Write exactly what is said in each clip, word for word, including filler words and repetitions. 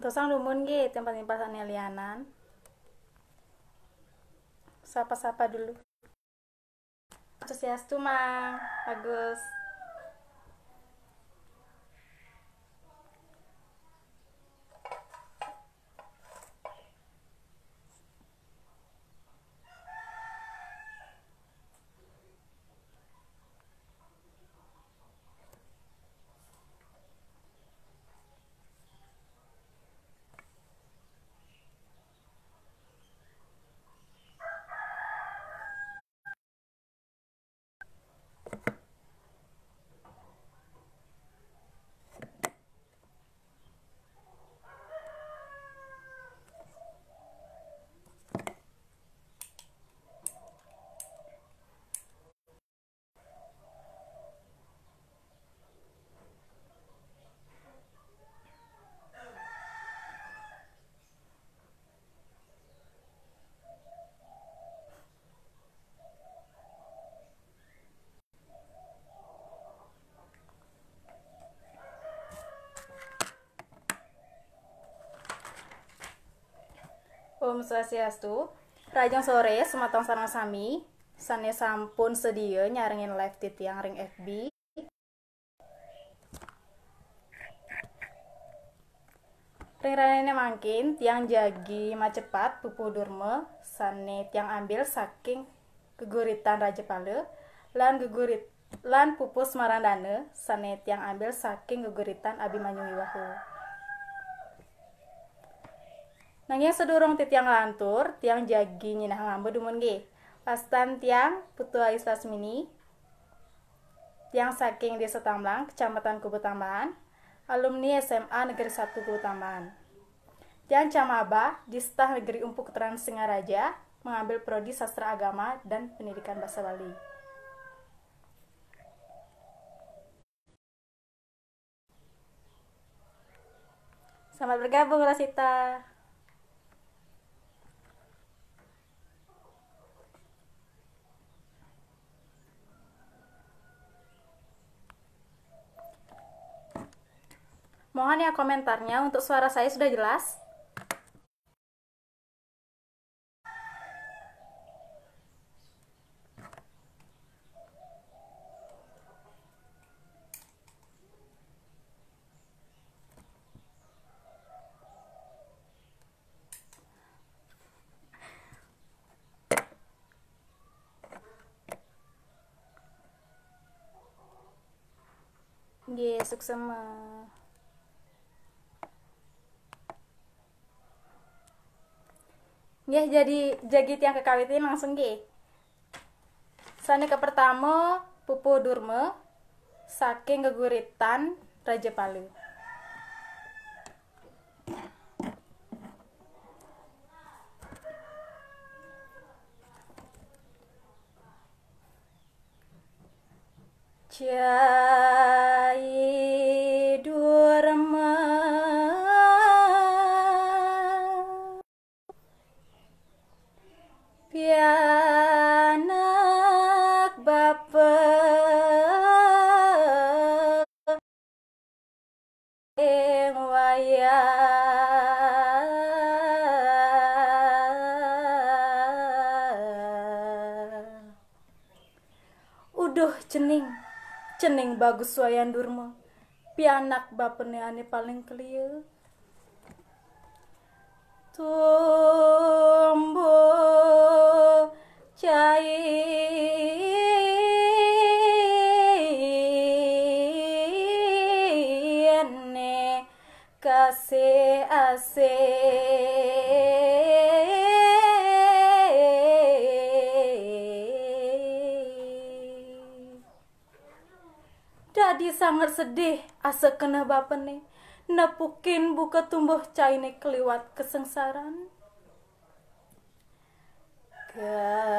Tosang dumun nggih, tempat-tempat sané lianan. Sapa-sapa dulu. Swastiastu, Mang Agus. Om Swastiastu. Rahajeng soré, semeton sareng sami sané sampun sedia nyarengin live titiang ring F B. Ring rahinané mangkin, tiang jagi macepat pupuh Durma sané tiang ambil saking geguritan Rajapala lan gegurit-, lan pupuh Smarandana sané tiang ambil saking geguritan Abimanyu Wiwaha. Nanging sadurung titiang nglantur, tiang jagi nyinahang amba dumun nggih. Wastan tiang Putu Ais Lasmini, tiang saking Désa Tamblang, Kecamatan Kubutambahan, alumni S M A Negeri Satu Kubutambahan. Tiang camaba di Sekolah Negeri Umpu Keturunan Singaraja, mengambil prodi Sastra Agama dan Pendidikan Bahasa Bali. Selamat bergabung, Rosita. Mohon ya komentarnya, untuk suara saya sudah jelas? Nggih, suksma. Nggih, jadi jagi tiang kakawitin langsung nggih. Sané kapertama, pupuh Durma saking geguritan Rajapala. Cai Durma pianak bapa ing wayah. Uduh cening, cening Bagus Wayan Durma, pianak bapané ané paling kelia. Tumbuh cainé kasih asih. Dadi sanget sedih asa keneh bapané, nepukin buka tumbuh cainé kaliwat kasangsaran. Katinggalan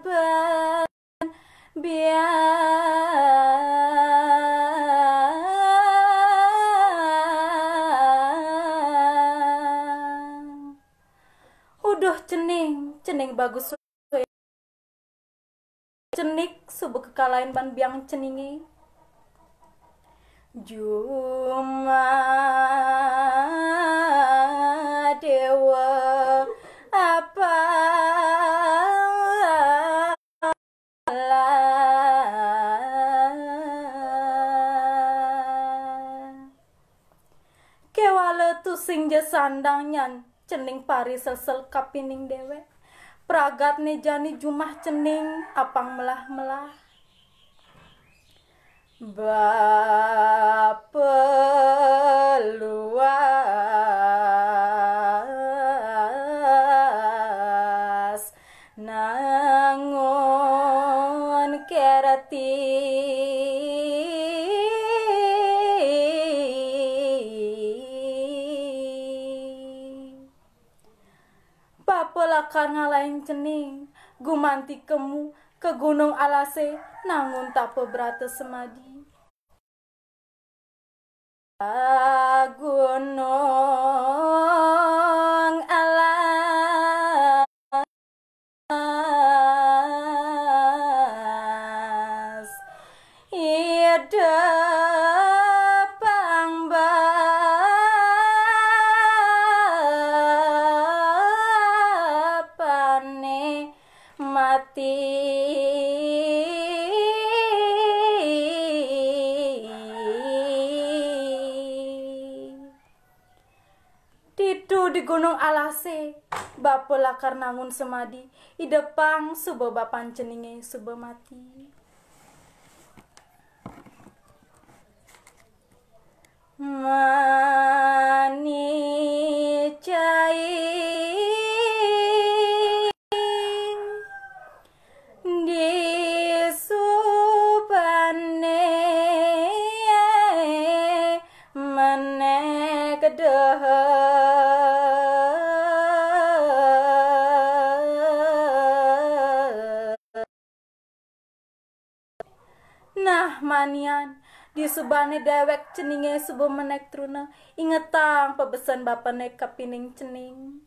ban biang. Uduh cening, cening Bagus. Cenik suba kakalahin ban biang ceningé. Juma dewa apa Kéwala tusing ja sandang nyan cening pari selsel kapining déwék. Pragatné jani jumah cening apang melah-melah. Bapa luas nangun kerti. Bapa lakar ngalahin cening, gumanti kemu ka Gunung Alasé nangun tapa brata semadi. Gunung Alas idep pangbapané mati. Ditu di Gunung Alasé, Bapa lakar nangun semadi, idepang suba bapan ceningé suba mati. Mani cai di subané menék dehe. Nah, manian, di subané déwék ceningé suba menék truna, ingetang pabesen bapané kapining cening.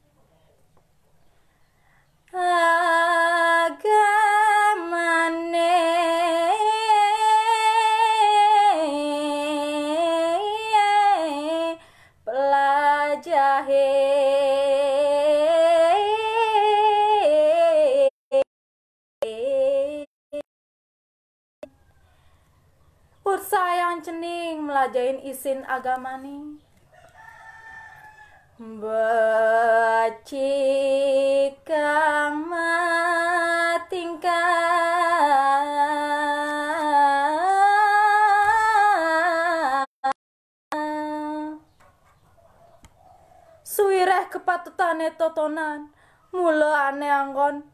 Agamané pelajahé. Ursayang cening mlajahin isin agamané. Becik kang matingkah. Suwiréh kapatutané totonan, mula ané anggon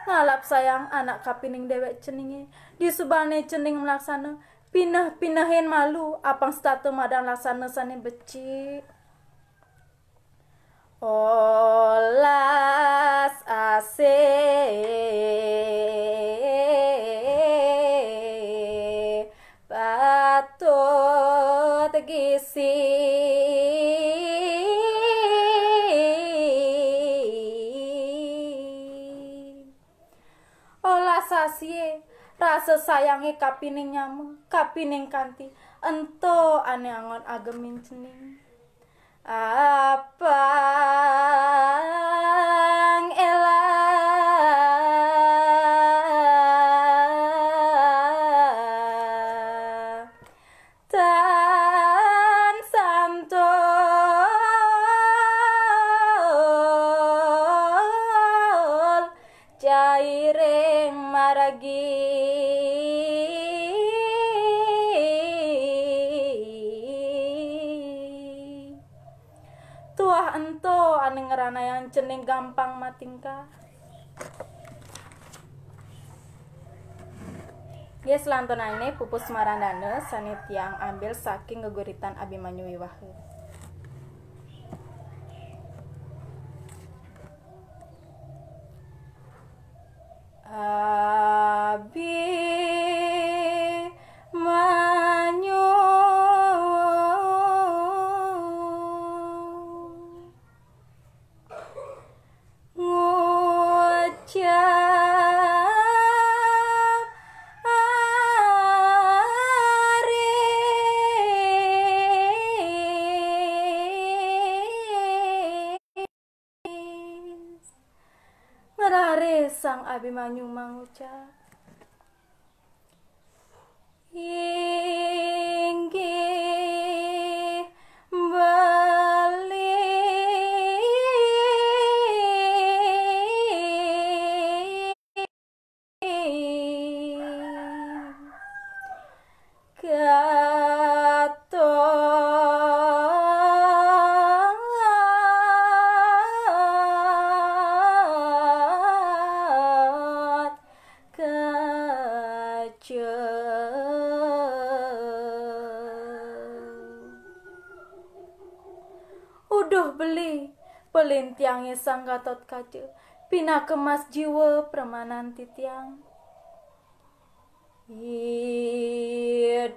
ngalapsayang anak kapining déwék ceningé, di subané cening malaksana, pineh-pinehin malu, apang setata madan laksana sané becik. Olas asih patut gisi. Olas asihé, rasa sayangé kapining nyama, kapining kanti, ento ané anggon agemin cening. Apang élah tan santul cairing margi. Tuah ento ané ngranayang cening gampang matingkah. Nggih, salanturane pupus marandana sane tiang ambil saking geguritan Abimanyu Wiwaha. Abimanyu ngucap ari Are Sang Abimanyu mangucap, "Inggih beli Gatot Kaca." "Uduh beli," pelin tiangé Sang Gatot Kaca, "pinaka mas jiwa pramanan titiang." Idup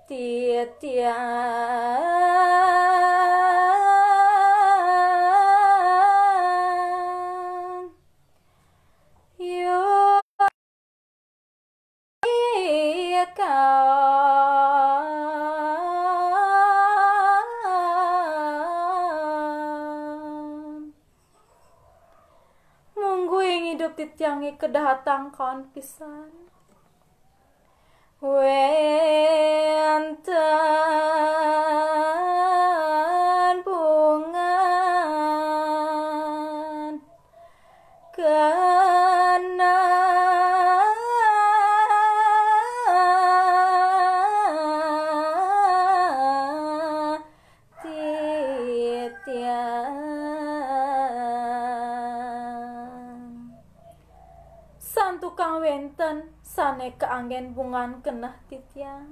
titiang. Yu kaon. Mungguing idup titiangé kedah tangkon pisan. Wénten bungan kena titiang. Santukan wénten sané kaanggén bungan keneh titiang.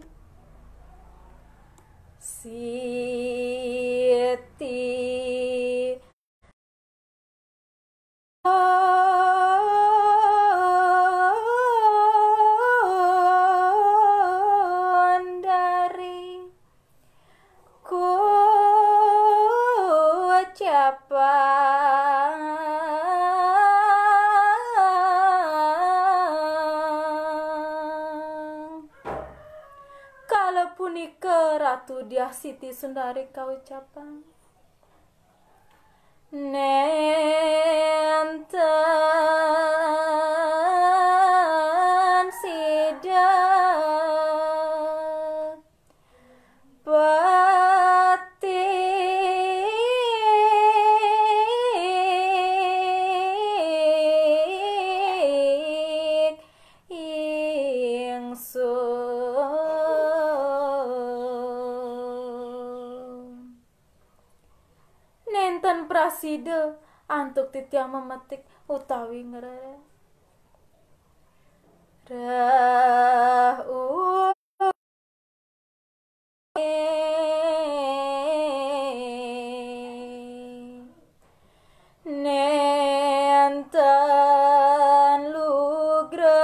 Siti Wondari kucapang. Kala punika Ratu Diah Siti Sundari kaucapang, "Nénten sida petik ingsun." Nénten prasida antuk titiang memetik utawi ngrereh. Rah u- Nénten lugra.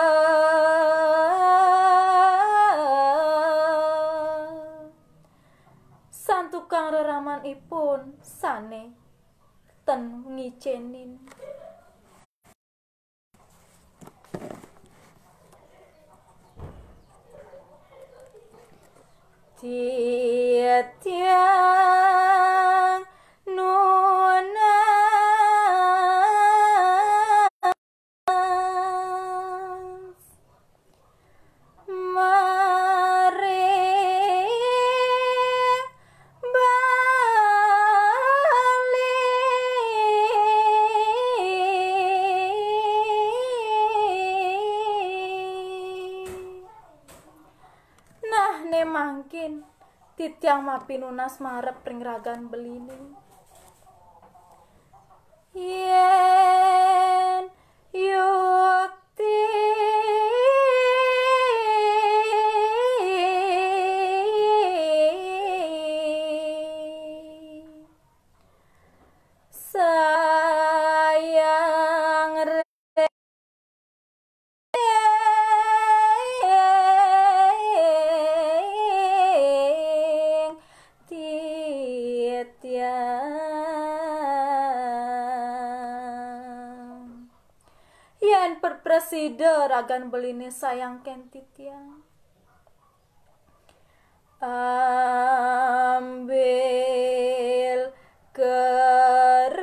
Santukan reramanipun sané ten ngicénin. Titiang nunas maring bali. Nah, né mangkin titiang mapinunas marep ring ragan beliné. Yén yukti sayang ring titiang. Yén per-, prasida ragan beliné sayang kén titiang, ambil kerep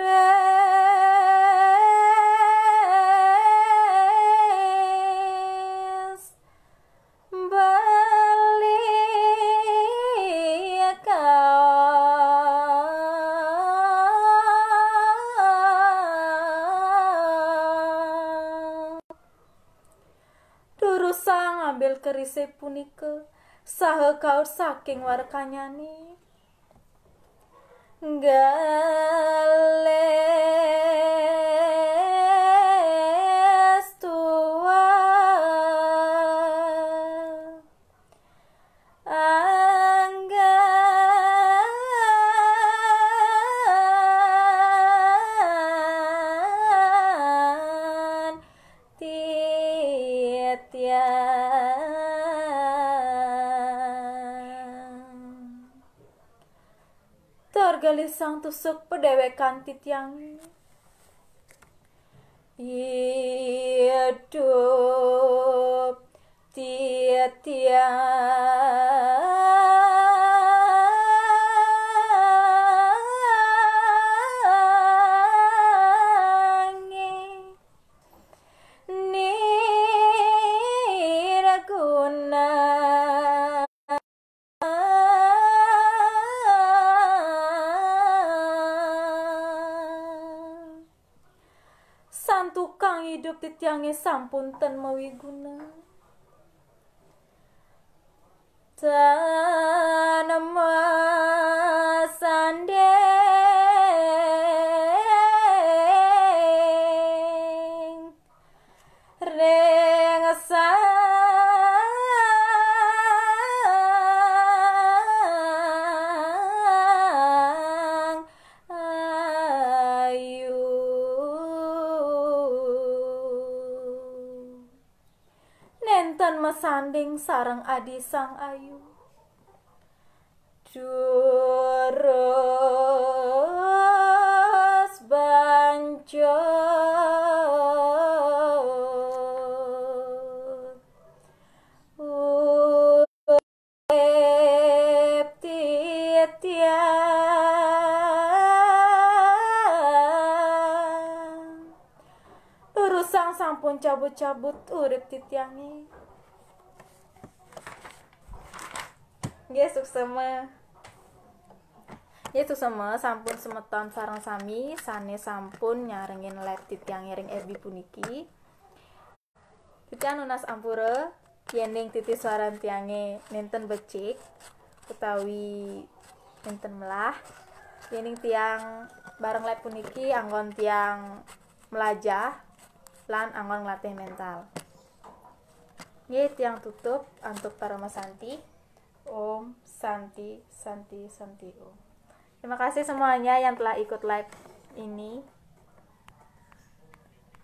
Ngambil kerisé punika saha kaut saking warekanyane. Galis tua anggan titiang. Tur gelisang tusuk padéwékan titiang. Idup titiang. Nirguna. Santukan idup titiange sampun ten mawiguna. Tan masanding ring Sang Ayu. Nenten masanding sareng Adi Sang Ayu. Durus banjur urip titiang. Durusang sampun cabut-cabut urip titiange. Nggih, suksema. Nggih, suksema sampun semeton sareng sami sane sampun nyarengin live titiange ring F B puniki. Titiang nunas ampura yening titi swaran tiange nenten becik utawi nenten melah. Yening tiang bareng live puniki anggon tiang melajah lan anggon nglatih mental. Nggih, tiang tutup antuk parama santi. Om Santi, Santi, Santi Om. Terima kasih semuanya yang telah ikut live ini.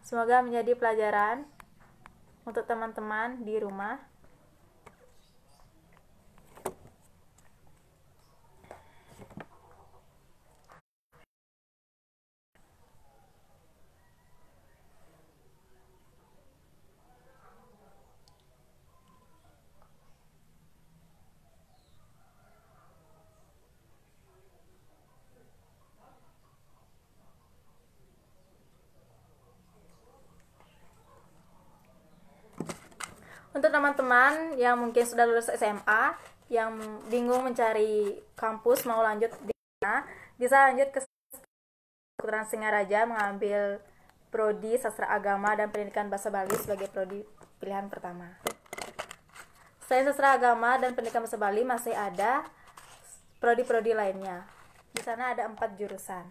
Semoga menjadi pelajaran untuk teman-teman di rumah. Untuk teman-teman yang mungkin sudah lulus S M A, yang bingung mencari kampus mau lanjut di mana, bisa lanjut ke Kedokteran Singaraja mengambil prodi Sastra Agama dan Pendidikan Bahasa Bali sebagai prodi pilihan pertama. Selain Sastra Agama dan Pendidikan Bahasa Bali, masih ada prodi-prodi lainnya. Di sana ada empat jurusan.